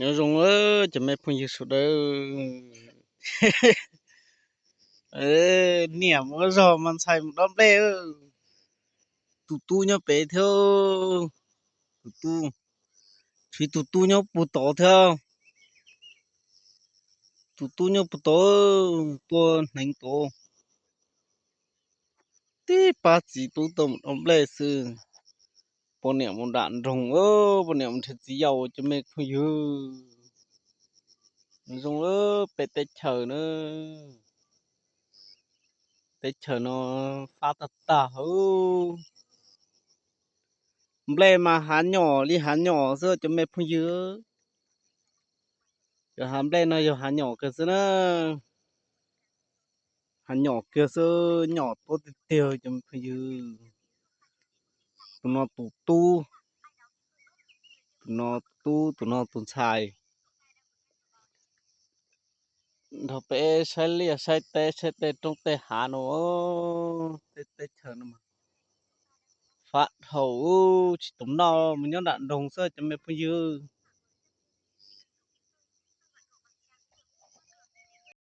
Nyob zoo cov me phooj ywg sawv daws. Niam mus ua zog mas ntxhais mus dob nplej. Tus tub nyob pem thiab. Tus tub, tsis tus tub nyob puag tod thiab. Tus tub nyob puag tod, tua hneev tod. Tib pab txiv tub tuaj mus dob nplej xwb. Poj niam mus nram nroog, poj niam mus nrhiav txiv yaus cov me phooj ywg. Zoo peb teb chaws na, teb chaws no fab tag tag. Nplej mas hav nyom li hav nyom xwb cov me phooj ywg. Cov hav nplej no yog hav nyom kiag xwb na. Hav nyom kiag xwb, nyom tuab tiag tiag cov me phooj ywg. Tus no tus tub, tus no tus tub, tus no tus ntxhais. Nrog peb saib liaj saib teb saib tej roob tej hav no, tej teb chaws no fab dhau, tsis tau noj, mus nyob nram nroog xwb cov me phooj ywg.